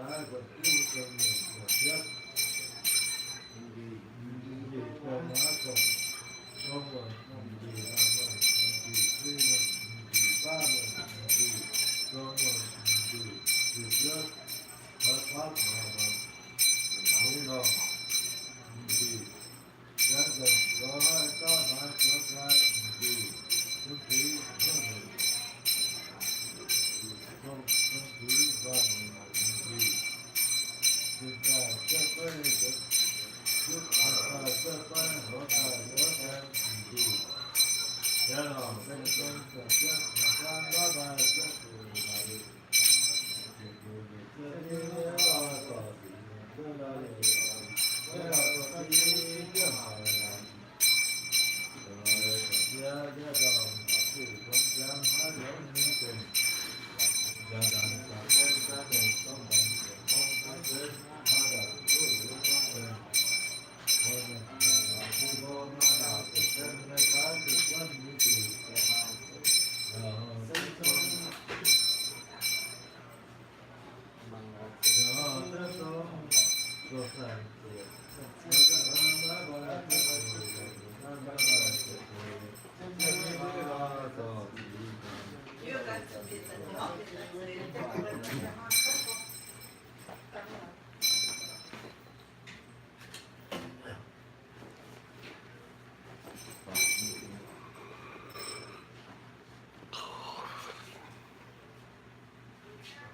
Daaih buatc juv dongh mienh buatc hietv, mv njiec dongh maiv gorngv, gorngv wuov mv njiec, mv njiec, mv njiec, baav mienh mv njiec, gorngv wuov mv njiec, njiec hietv, baav baav mv njiec, mv njiec. Janx nzengc lorz haih dauh naaiv zuov daaih mv njiec, zungv div zungv njiec, zungv div nzormc mv njiec. Zinh daaih cuotv beiv, zinh daaih cuotv beiv, lorz daaih zuov daaih mv njiec. Janx lorz zinh zinh daaih cuotv, mangc gaax lorz daaih cuotv zuqc naaic.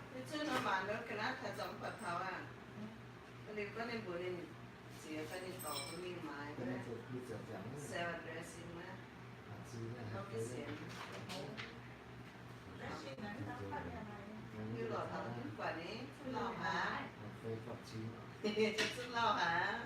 Mv zuqc nor maanc nor ga'naaiv taux zorngx buatc taux aqv. Liuz gorngv ninh mbuox ninh ziex fai ninh dorc bun mingh maaiz, Salvation Army, Salvation Army. Hiuv lorqc taux mv buatc ninh zuqc lauh haic. Zuqc lauh haic.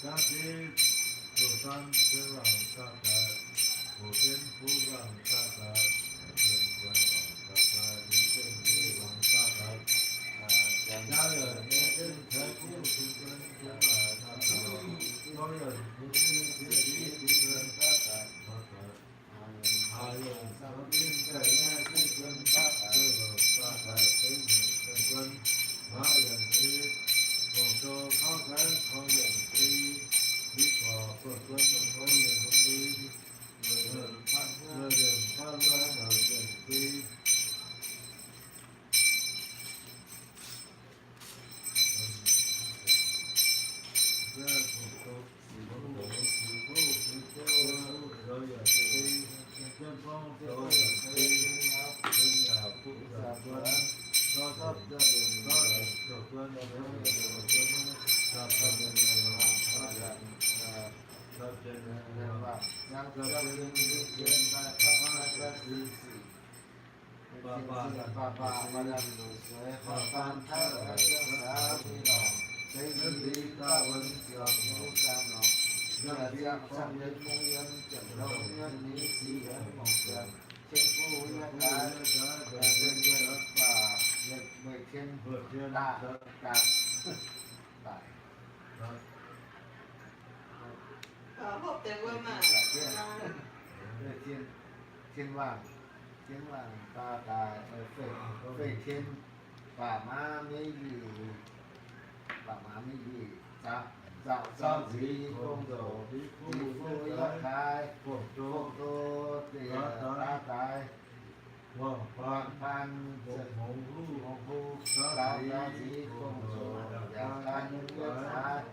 Zangv div zuqc san se wangc daaih daaih, hoc jienv fuqv wangc daaih daaih, mienh ziangx wangc daaih daaih, liuz jienv yie wangc daaih daaih, jaa yaac nyei jienv taux kuv cun jienv jienv daaih daaih, gorx yaac nyei jienv div cun jienv daaih daaih, haaix yaac caux jienv daaih nyei jienv jienv daaih daaih, daaih daaih jienv nyei jienv jienv, haaix yaac nyei, gorngv zoux taux gaax gorngv yaac nyei, div gorx buatc buonv gorngv yaac nyei, Lorz yaac fatv wuov lorz yaac fei. Lorz yaac fei. Jienv gorngv lorz yaac fei. Jienv yaac fuqv yaac buonv. Lorz yaac buonv. Daaih. Hopv deix wuom aac. Tien, tien wangc, tien wangc daaih, daaih, fei, fei tien, baac maaz meiv yuic, baac maaz meiv yuic, zaaux, zaaux nziex yie gong zoux, div fuqv yie daaih, fongc do, daaih, daaih. Wangc paan, hngongx huv, zaaux nziex gong zoux, yaac gan yie caaix.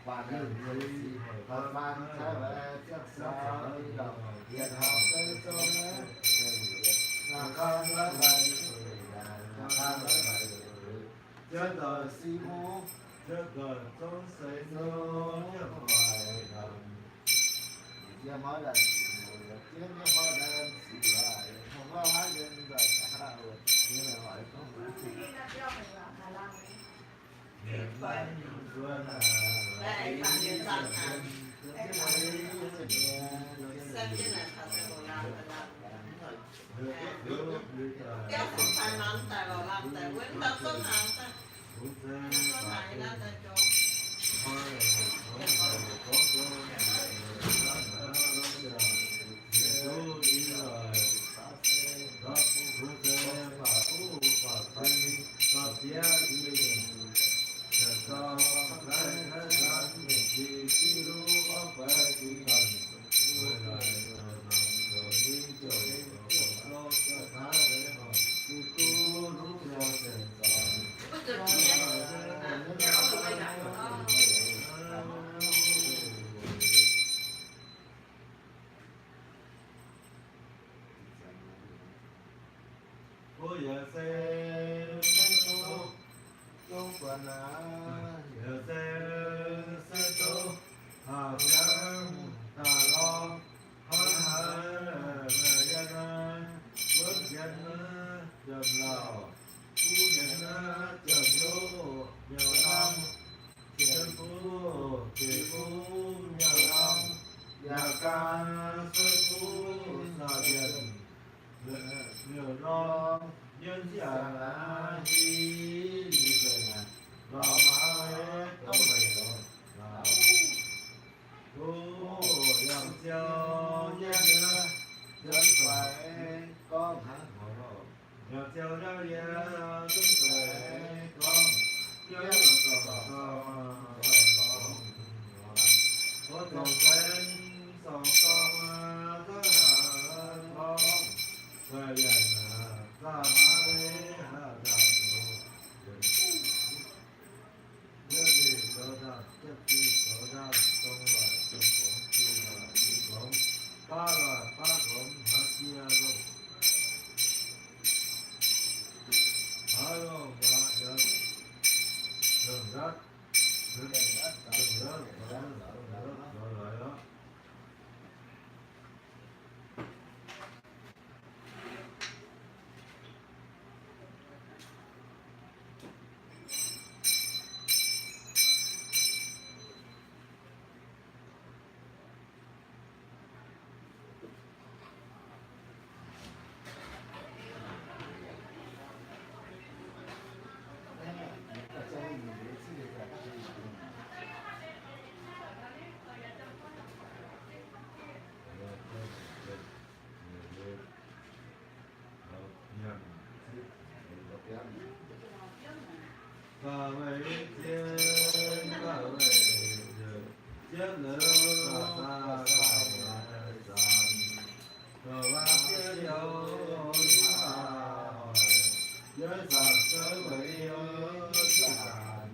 Baac ninh mbuo sic faan cai wai ziangh sou, yietc horpc se Yie doic si mungv, yie doic zong seix nor, yie hoic daaih. Yie maiv daaih ziqc, yie maiv daaih ziqc aqv. Yie maiv haaix yie daaih haaix oc. Yie hoic gorngv maiv ziqc. Yaac se, yaac se, se dongh haac jangv daaih lorz hnangv haaix, yiem naaiv wuov jienv naaiv jiem lauh, wuov jienv naaiv jiem hnyouv nyei lamh, jiem fuqv jiex fuqv nyei lamh, yaac gan se fuqv saah mienh miuc-norm yiem ziangh aqv, hiv ninh nzengc lorz maiv dongh weic Oc, yangh ziou yie, yie zunv faix gorngv hnangv nor. Yangh ziou yie, yie zunv faix gorngv, yie zorc zorc zorc, wuov zorc seix zorc zorc, zungv haaix gorngv, weic yaac zaah haaix haaix zaah zoux. Yietv mingh zoux ndaangc, yietv mingh zoux ndaangc, dong loic dong fongx, jiex loic jiex fongx, baav loic baav fongx, hnaangx jiex longh, hnaangx longh, longh nqatv, longh nqatv, longh nqatv, zoux loic aqv. Da'wuoqc ziex, da'wuoqc ziex, da'wuoqc ziex la'zanc, da'wuoqc ziex youz, yie zanc zouv weic yie zanc.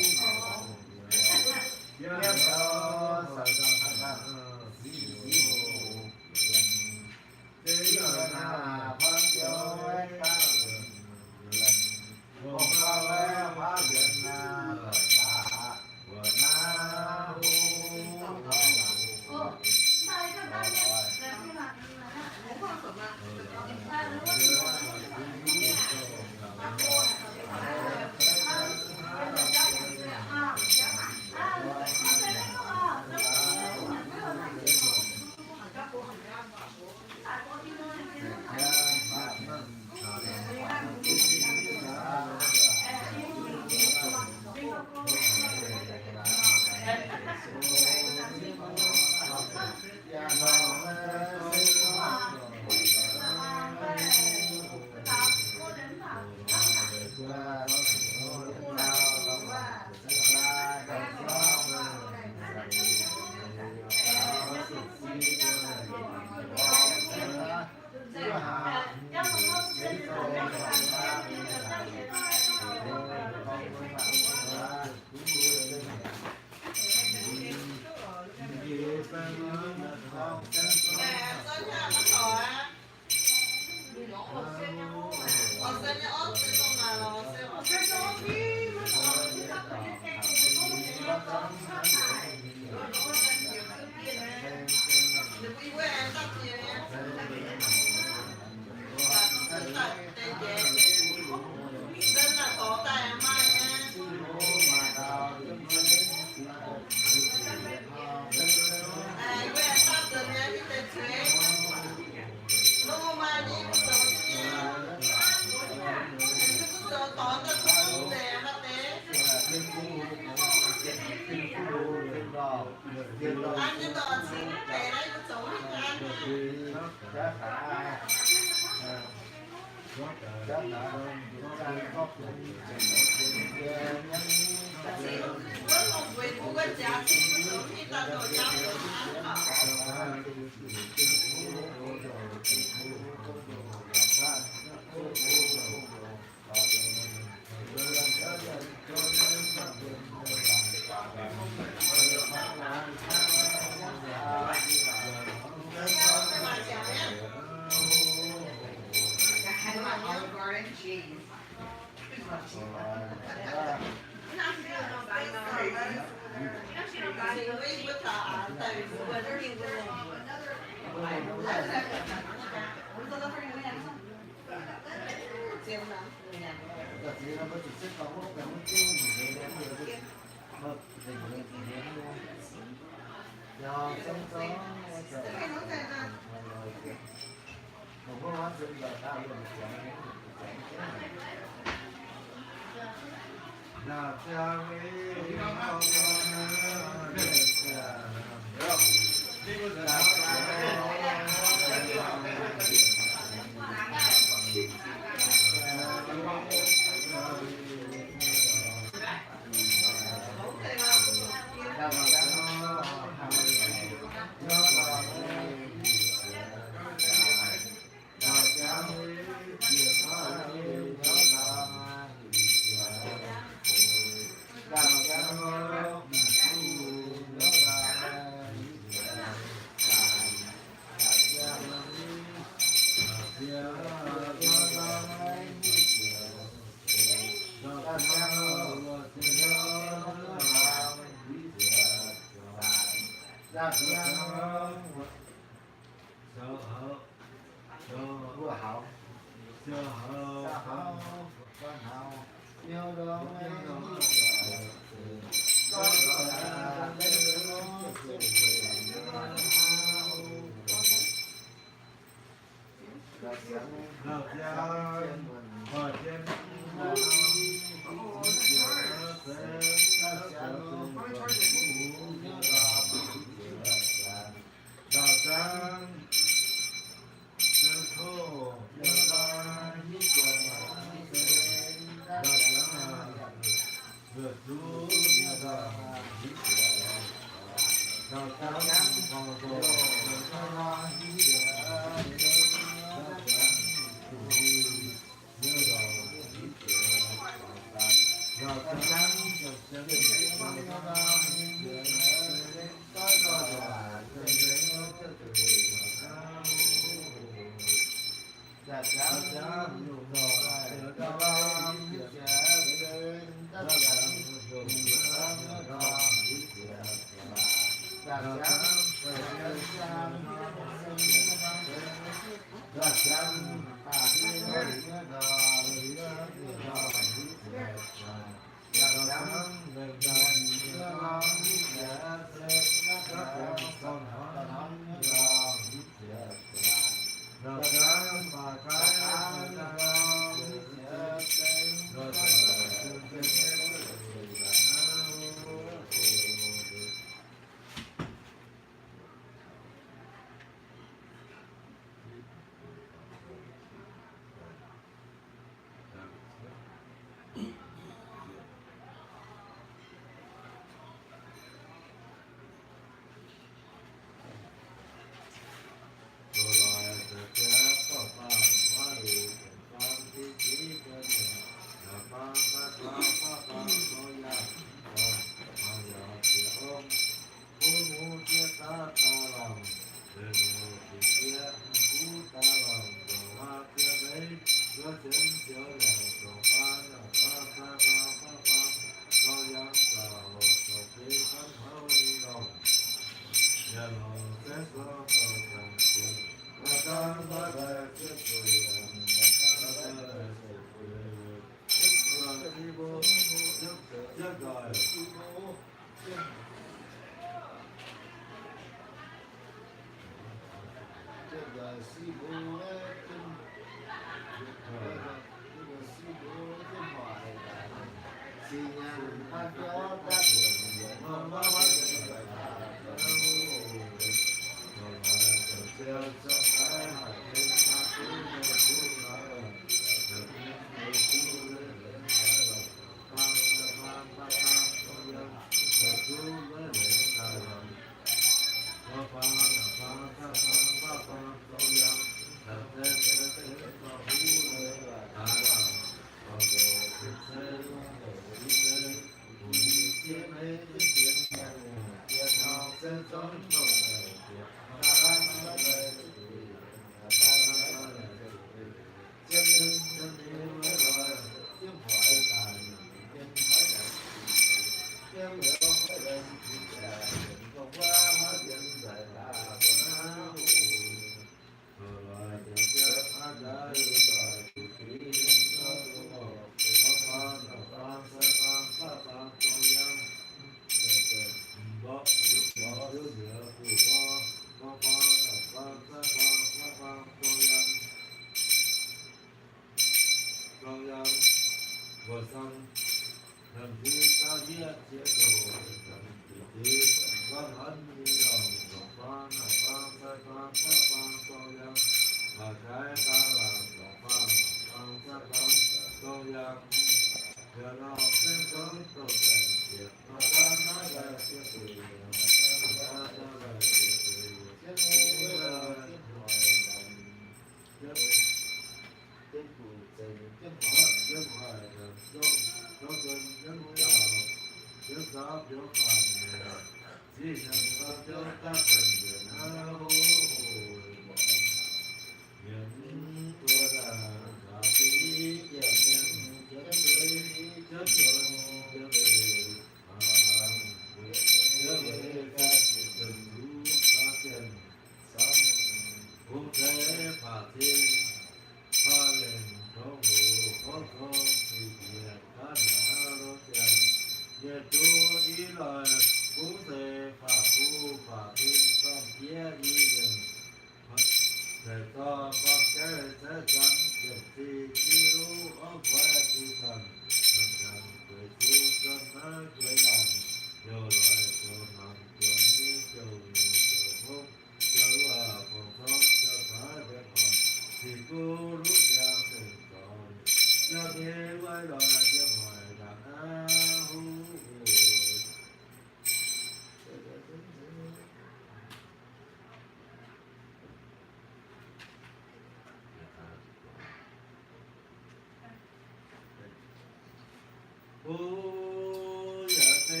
Mbuo yaac se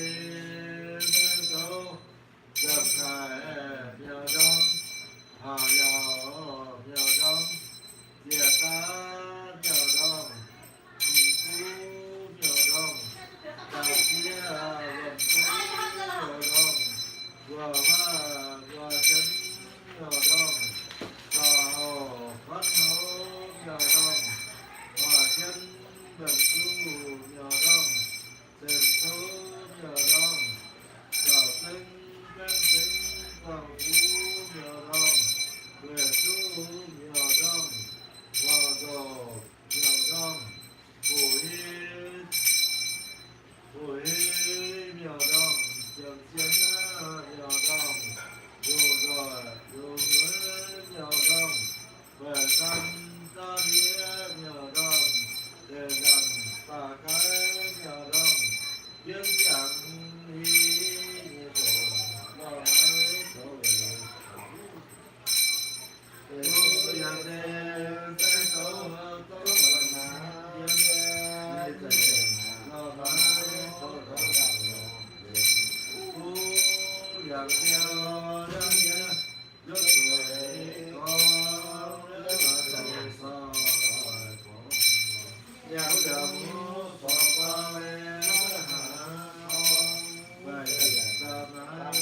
mienh zoux ziepc daic miuc-ndorm, haaix yaac miuc-ndorm, ziec daav miuc-ndorm, mingh guv miuc-ndorm, daaih siev wuom-zengv miuc-ndorm, mbuo maaih mbuo jienv miuc-ndorm, daaih houc fatv houv miuc-ndorm, maaih jienv mbenc duqv miuc-ndorm, zengc tov miuc-ndorm, zaux zengv gaengv zengv guangc guv miuc-ndorm, weih zuqv miuc-ndorm, muangx ndoqc miuc-ndorm, hoqc hiuv, hoqc hiuv miuc-ndorm, jiem zien naaiv miuc-ndorm, lungh nzoih lungh mueiz miuc-ndorm, baeqc gan daav ndiev miuc-ndorm, deix ndanc baac gaaiv miuc-ndorm, jienv ziangx hiv nyei zoux, lauh maiv zoux weic. Mbuo yaac se, se zoux, zoux buatc naaiv yiem, yiem zeiv, lauh maiv zoux zoux daaih lorqc. Mbuo yaac biaux yiem nyei, yiem zueiz gorngv, yiem zueiz gorngv, yaac biaux mbuo zorc daaih, maiv haaix, maiv haaix, maiv haaix.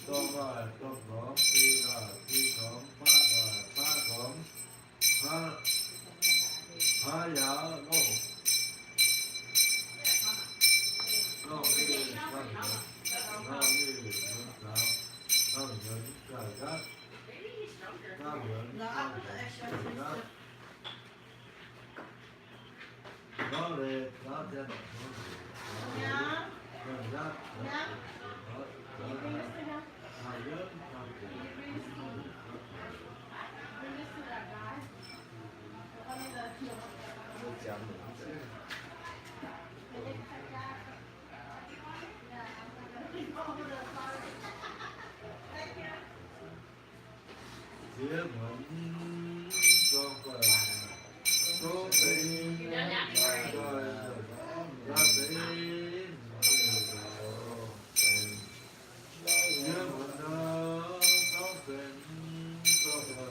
Dorng waac dorng dorngx, ti waac ti dorngx, baqv waac baqv dorngx, baqv, baqv yaac longh, longh liuz, longh liuz, longh liuz, longh liuz, gauh nqaatv, gauh nqaatv, gauh nqaatv. Nqaatv, nqaatv, nqaatv. Ziex muonz zorng guanh, tov benx nqa'haav nqa'haav deix. Ziex muonz zorng guanh, zorng guanh,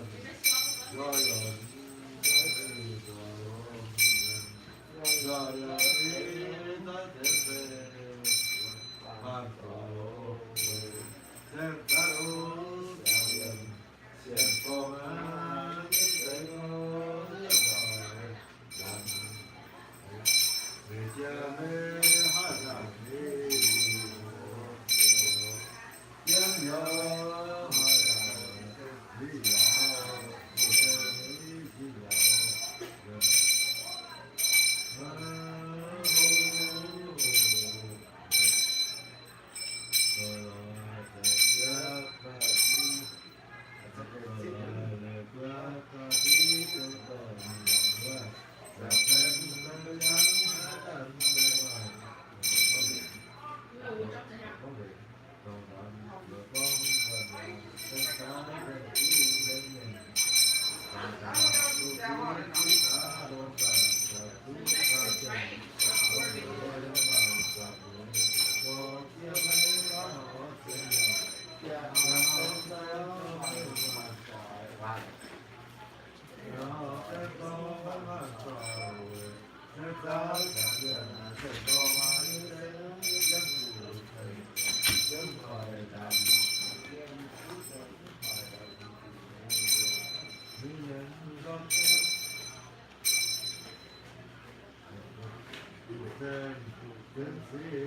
nqa'haav nqa'haav deix.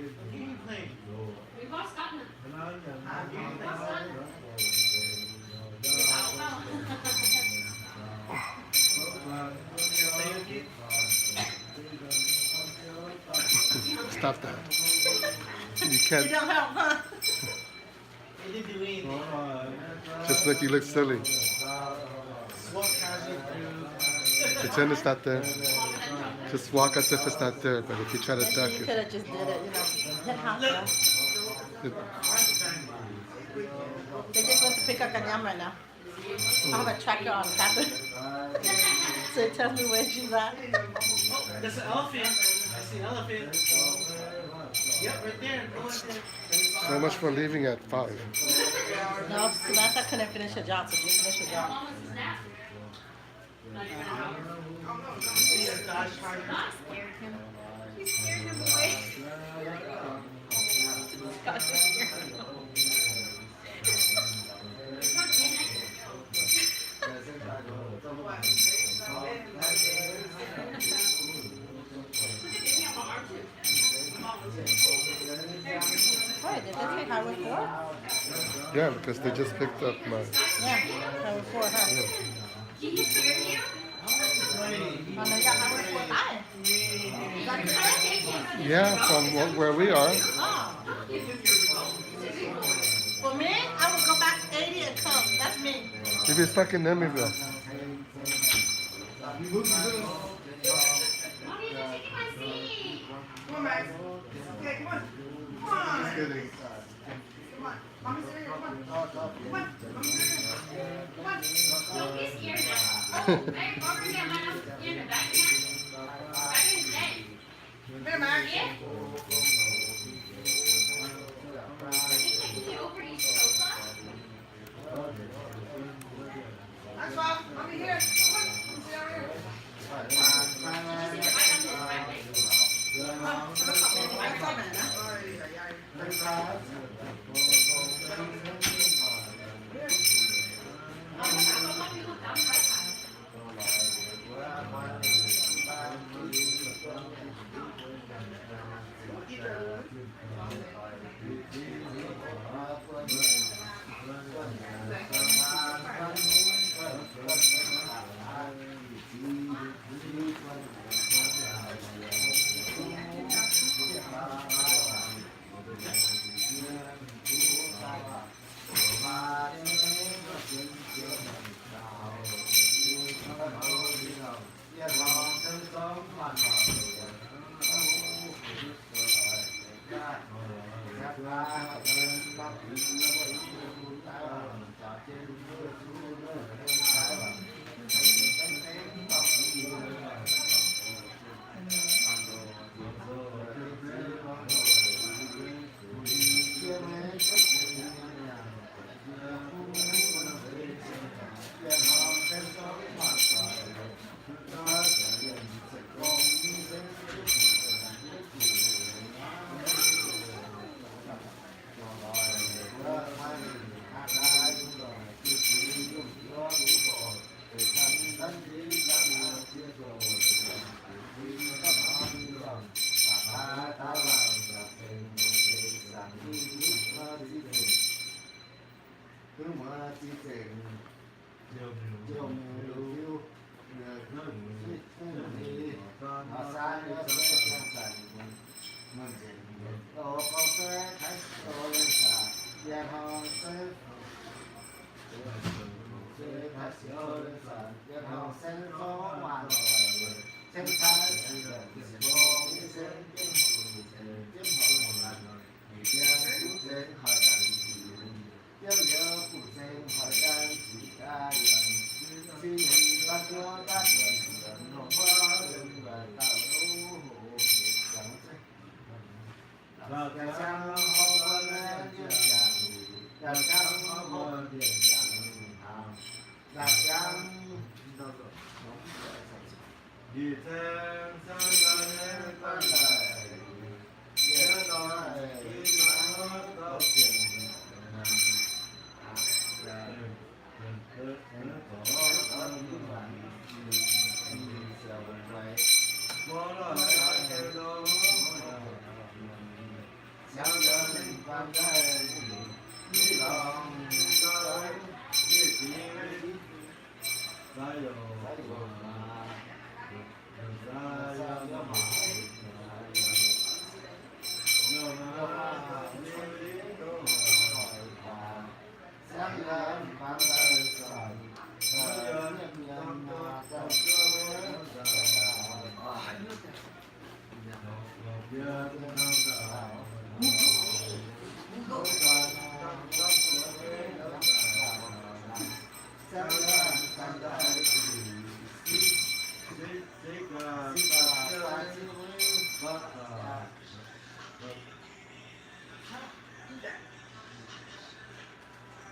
Stop that. You can't. It don't help, huh? Just make you look silly. Pretend it's not there. Just walk as if it's not there, but if you try to duck it. You could have just did it, you know. Hip hop, yeah. They just went to pick up Kanyam right now. I have a tracker on Catherine. So it tells me where she's at. Oh, there's an elephant. I see an elephant. Yep, right there. Go right there. So much for leaving at five. No, Samantha couldn't finish her job, so she finished her job. She scared him. She scared him away. Scott just scared him away. Wait, did they take Highway four? Yeah, because they just picked up my. Yeah, Highway four, huh? Yeah. Oh, no, yeah, Highway four. Yeah, from wh- where we are. Oh. For me, I would go back eighty and come. That's me. You'd be stuck in Emeryville. Come on, Max. Okay, come on. Come on. Just kidding. Come on. Mommy's right here. Come on. Come on. Mommy's right here. Come on. Don't be scared now. Oh, hey, over here, man. I'm scared. Back here. Back here today. Come here, Max. Yeah. I think I can get over to your sofa. That's all. Mommy's here. Come on. Come sit over here. Did you see the light on his back leg? Come on. Come on. Come on. Come on.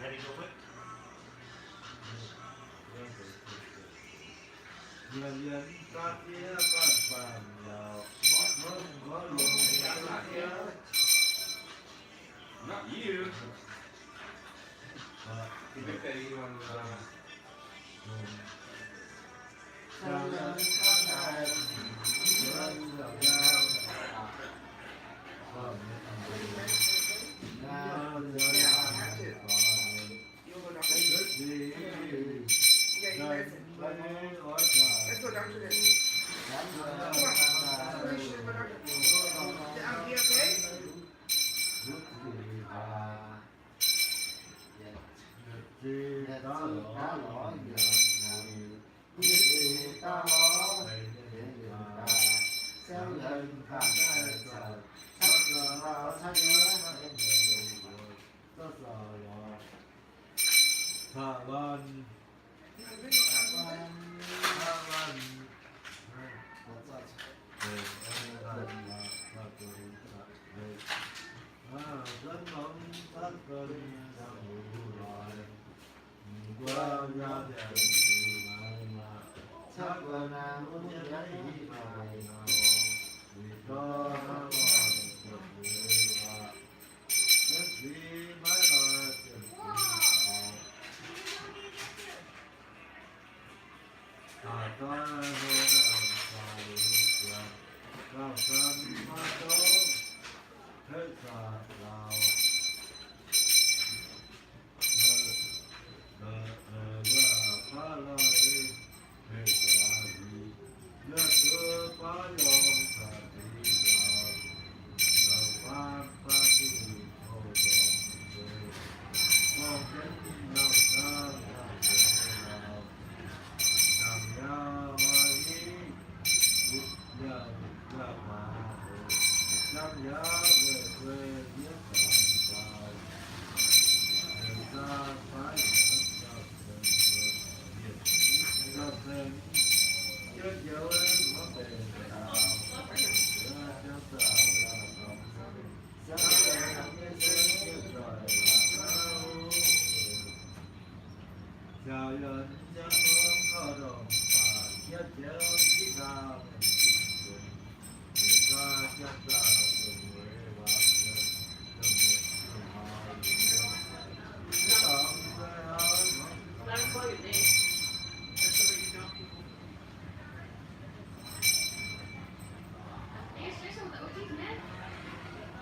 Ready, go quick. Not you. He looked at you on the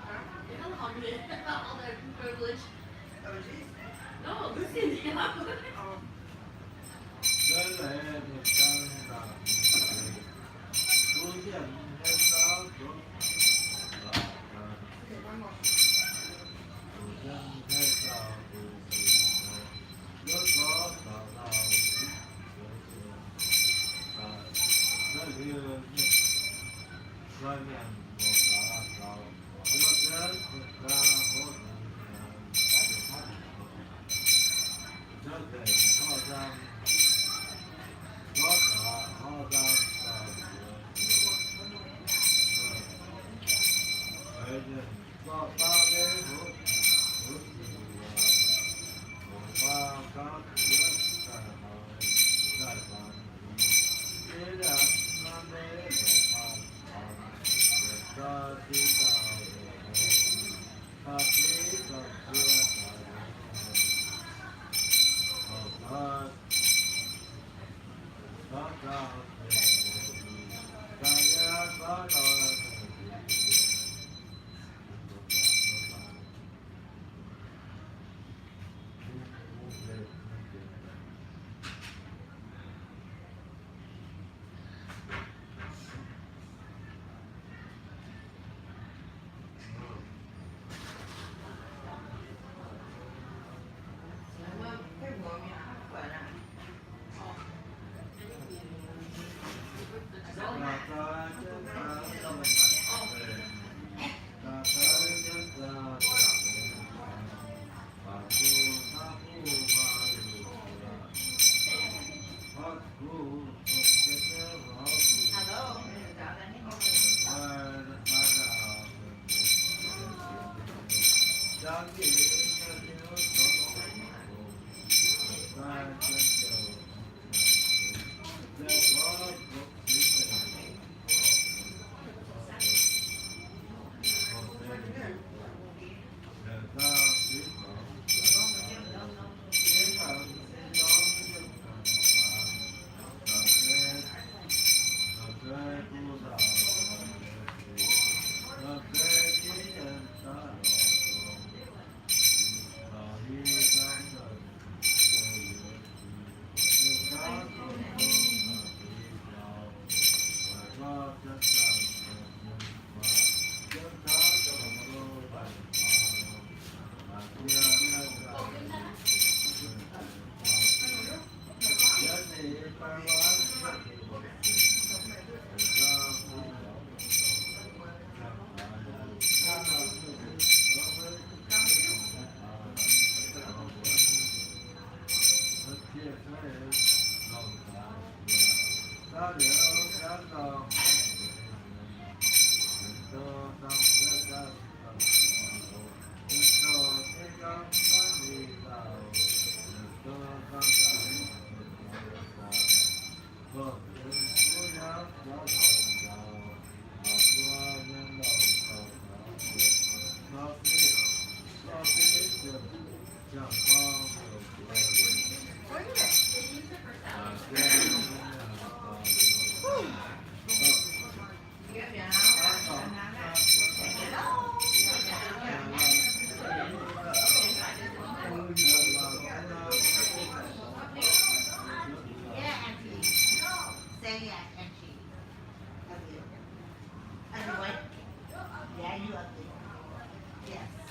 Huh? You're not hungry. All that privilege. Oh, jeez. No, listen, yeah. Oh. Okay, one more. Yeah, Auntie. Say yeah, Auntie. Love you. And what? Yeah, you ugly. Yes.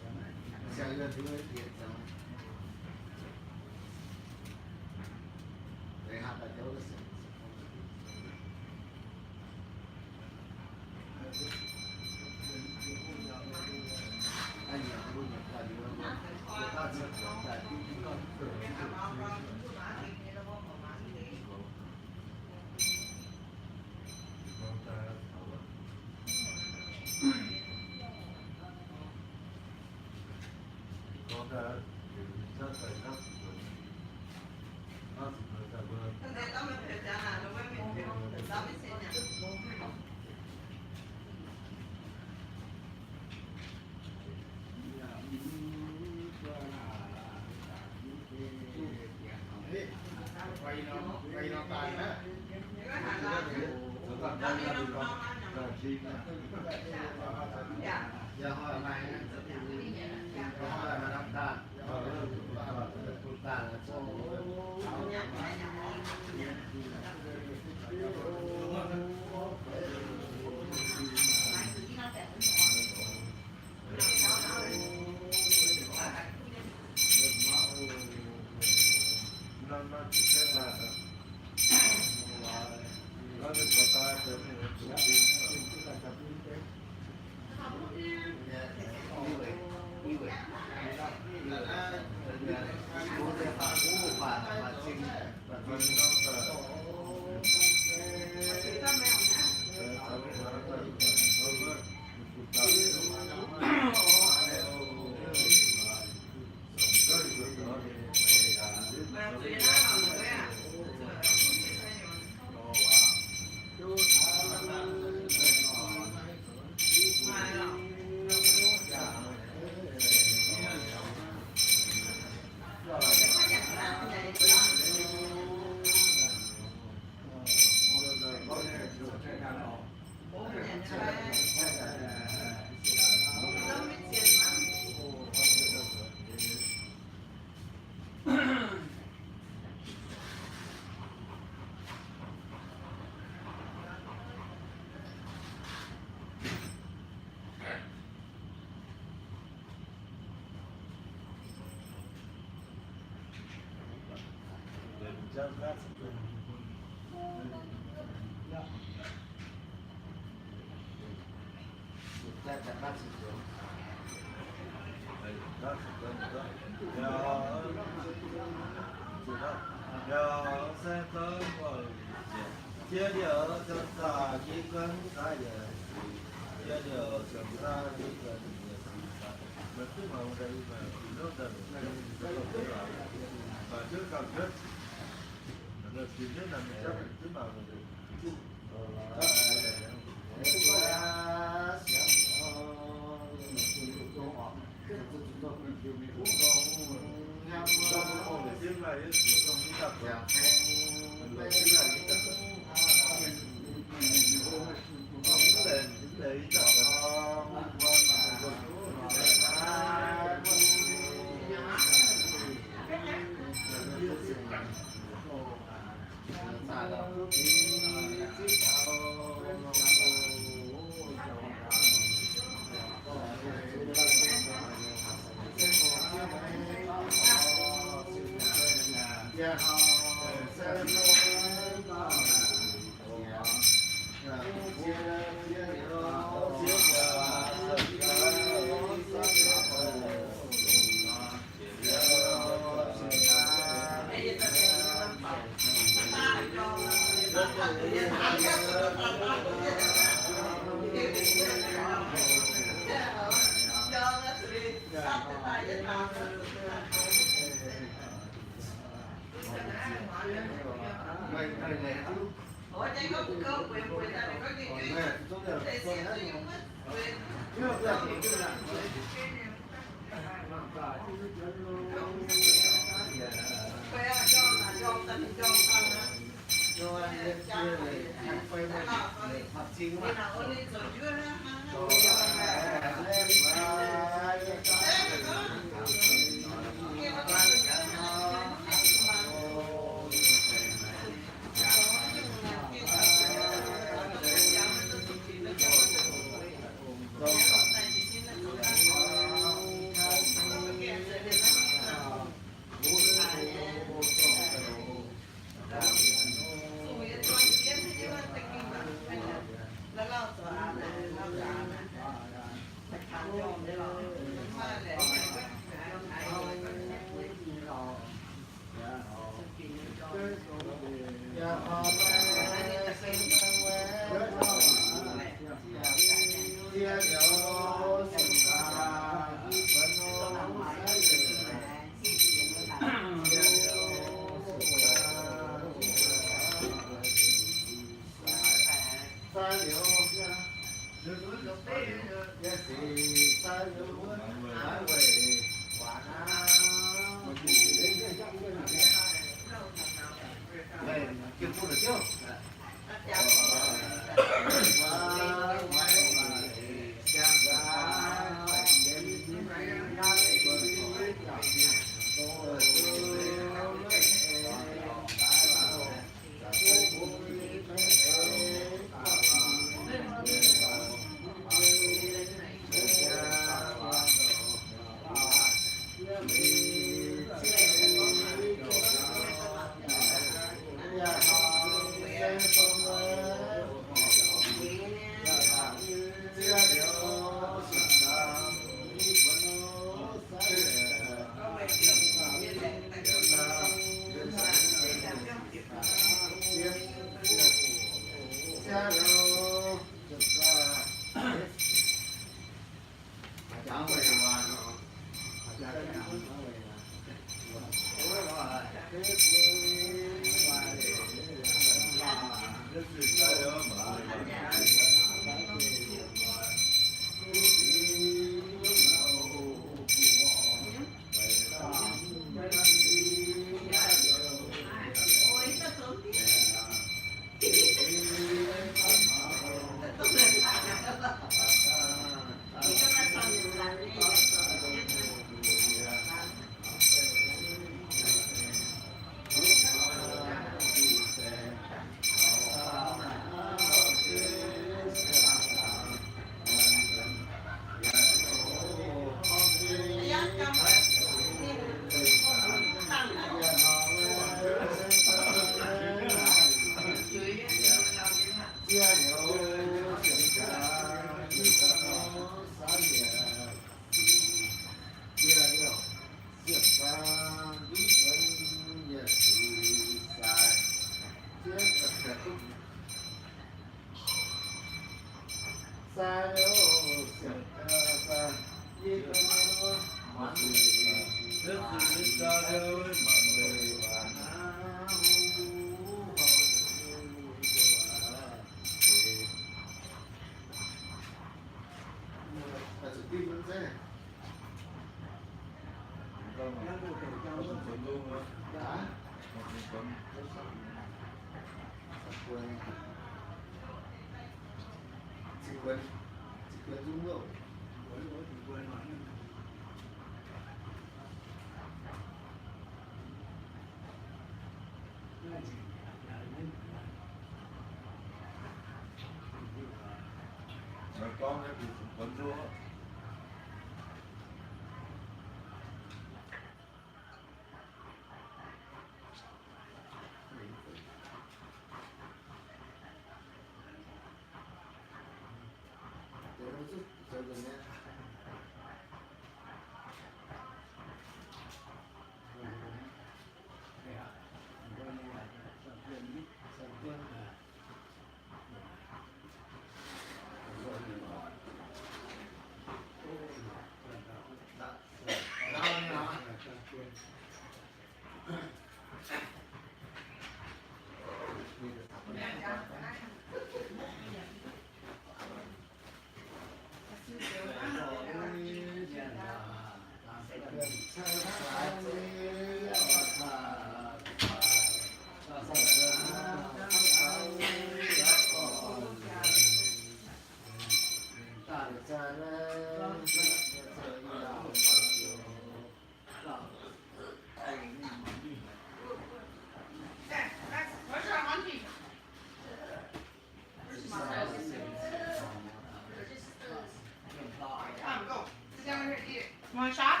Want a shot?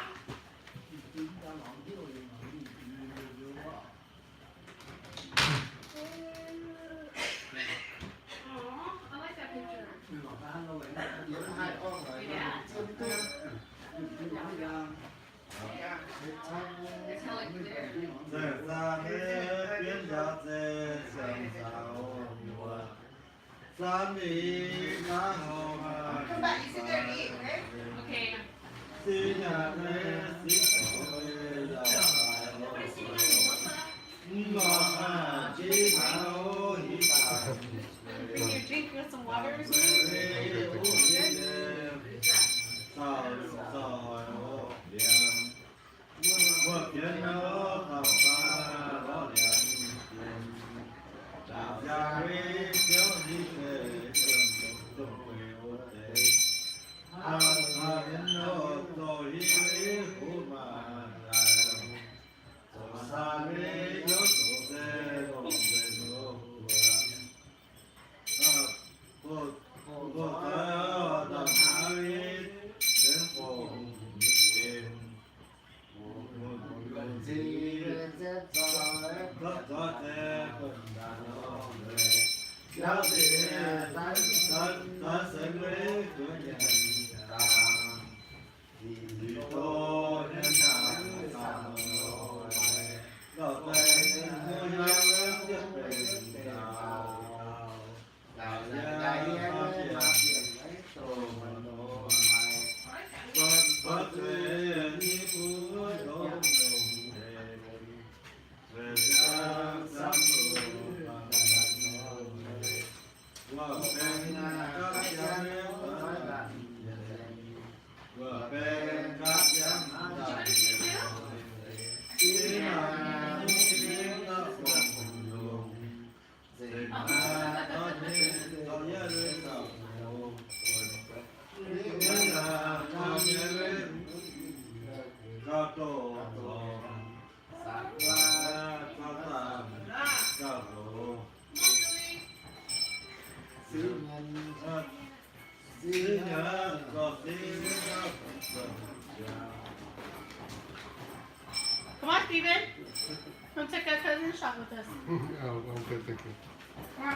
Aw, I like that picture. Yeah. It's hella clear. Nzengc zaah nyei bienv njaaux zeiv siang-zaux muoz, zaanv mingh naaiv hoc maaih. Okay. Singx nyanc nyei singx zoux nyei yaac daaih oc. Mv lorz haaix jiex naaiv oc, hiv daaih. Bring your drink, you want some water or something? Caux zoih oc, liemh. Muoz-bienx nor, taux faah lorz liemh. Daaih ziangh wei ziouv hiv deix, ziouv dongh gueix wuov deix. Haaix, haaix mienh nor, zoux hiv wei huv maaih daaih. Zoux saah mei yov zoux se longc nzengc longc guaix. Zoux, zoux zoux daaih naaiv wei, benx fongc nzengc. Zoux zoux se benx daaih lorh leiz. Jauv deix, daaih, daaih seix mei gueix nyanc dangh. Liuz doh nyei hnyangx, dangh lorh leiz, lorh leiz, mbuo yiem jienv benx dauh dauh. Daaih yiem, daaih yiem, maaih bieqc maiv dongh nor. Buatc, buatc zueih nyei bun longx longx hec, weic ziangx samv longx bangc nor. Wuov benx gapv yiem, wuov benx gapv yiem, Come on, Steven. Come take a cousin shot with us. Oh, okay, thank you. Come on.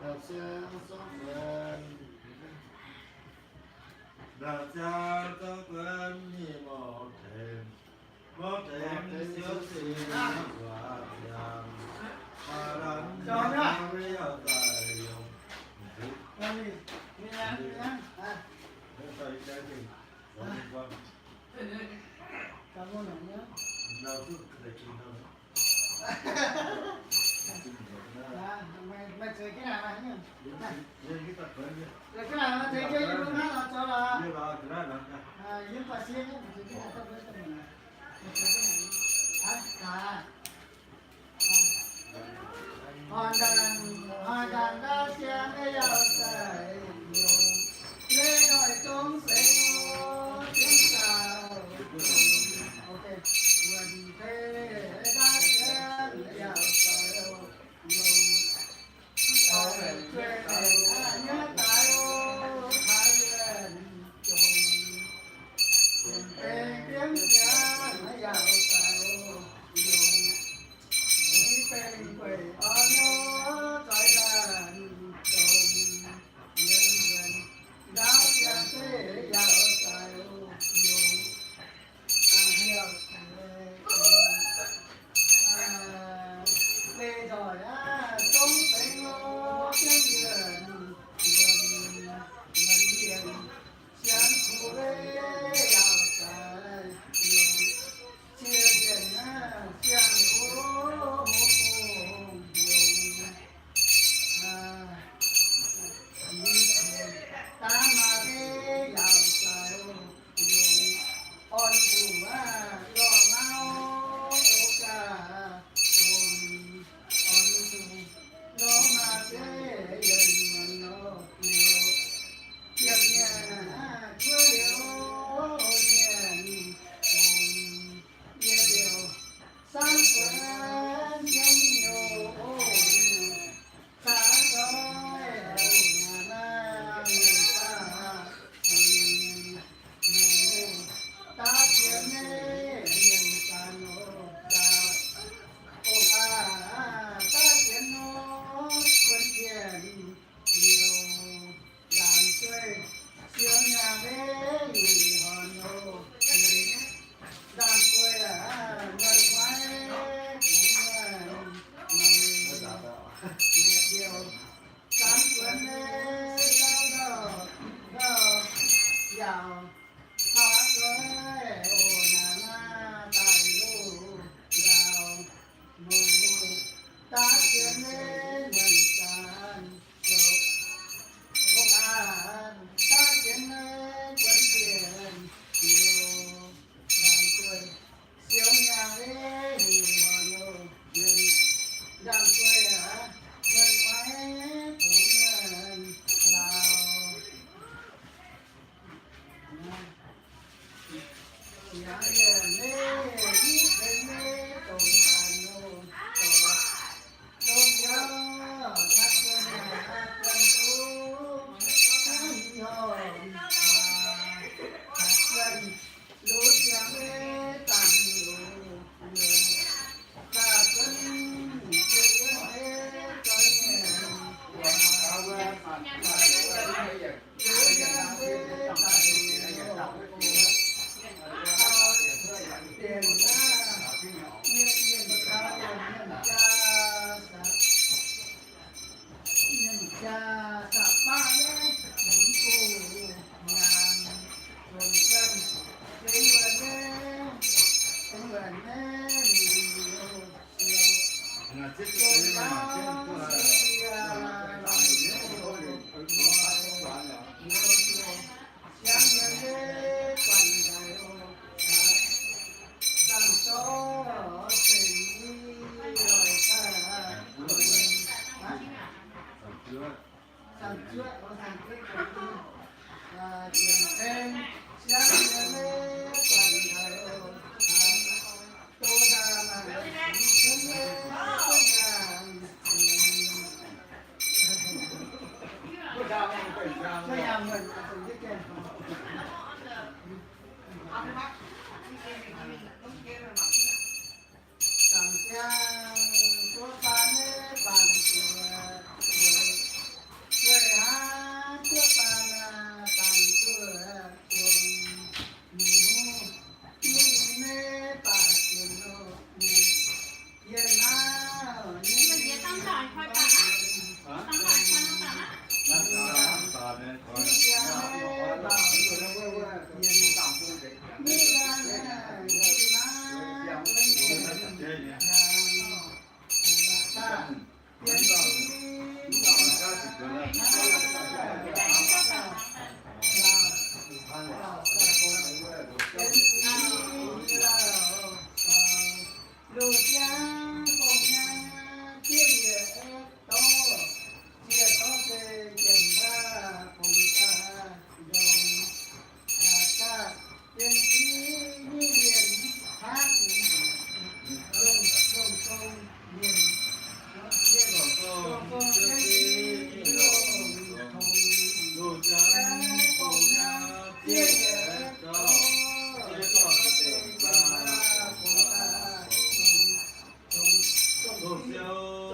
Ndau-ziangv zorqv guenx, ndau-ziangv zorqv guenx mienh morc tengx, morc tengx siou sic waac ziangx, baac lanv yaac daaih yungz. Horn ndaangc, horn ndaangc ndau-ziangv yaac daaih yungz, leiz doic zong seix o, jienv dauh. Wuonh tei ndau-ziangv yaac daaih yungz, zueih mengh nyei daaih o, taaix yienh zongc, bengx biomv ziangx yaac daaih yungz, bengx gueic orn o, zoix ndaangc zongc, yienh yienh ndau-ziangv zeiv yaac daaih o, yungz. Leiz doic aqv, zong seix o, jienv yienh, yienh, yienh, yienh, siang kuv yaac daaih yungz, cie yienh aqv, siang kuv hopv hungh yungz. Daav maa zeiv yaac daaih o, yungz, orn zuqc aqv, lorh ngau douz gaax, dongh orn zuqc lorh maa zeiv yienh muonz nor liuz, ziepc nyeic aqv, kuov liuz nyienh fongc, yietc liuz samv guenx jienv youh o, caax zoih naaiv, naaiv, naaiv, daav jienv nyei mienh zanc o, daaih, o aac, daav jienv nor, guon jienv liouh, nzaanc zueih, siou nyaanh leiz, horn o, nzaanc guei aac, muonh mueiz, muonh mueiz, liouh, zanc guenx leiz, ndau, ndau, yaauc, caax zoih, o naaiv, naaiv daaih loh, ndau, mouc, daav jienv leiz, muonh zanc, zoux, ong aac, daav jienv leiz, guon jienv, liouh, nzaanc guei, siou nyaanh leiz, horn o, nzaanc guei aac, muonh mueiz, fongx muonh laauc. Loz-jangv fongc nyei jieqv yiec dorv, jiex dorv se jienv daaih fongc daaih ndongc, daaih jienv jiv nyei mienh hnangv, longc, longc gong mienh, longc gong jienv jiv, longc gong jienv fongc nyei jieqv yiec dorv, jiex dorv se jienv daaih fongc daaih ndongc.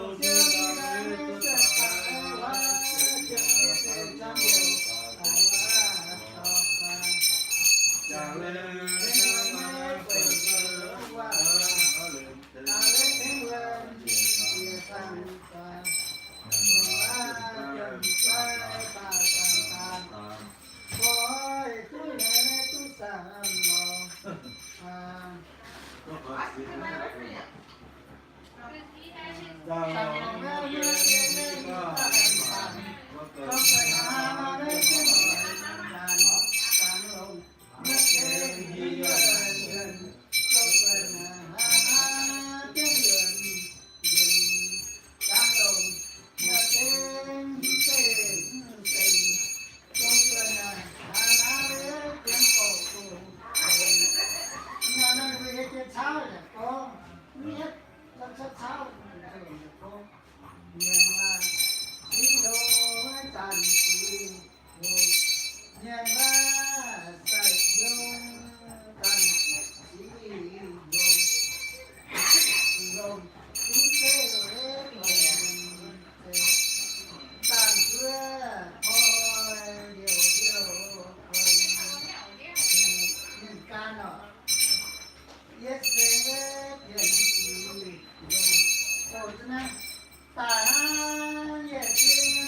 Daaih hnangv yietc zingh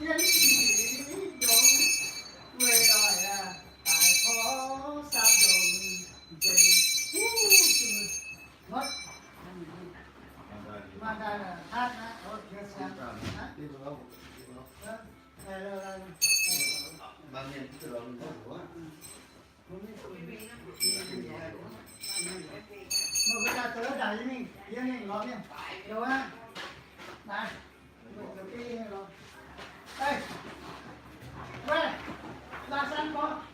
jienv sic ndongc, weic lorqc aqv, daaih porv saam ndongc nzengc, huv, motv. Maaih daaih hatv aqv, oix jiex siang aqv. Meih mbuo daaih zoux daaih yie mingh, yie mingh lorz mienh zoux aqv. Naaiv, zoux ga'naaiv lorz. Weih, laaih san gorngv.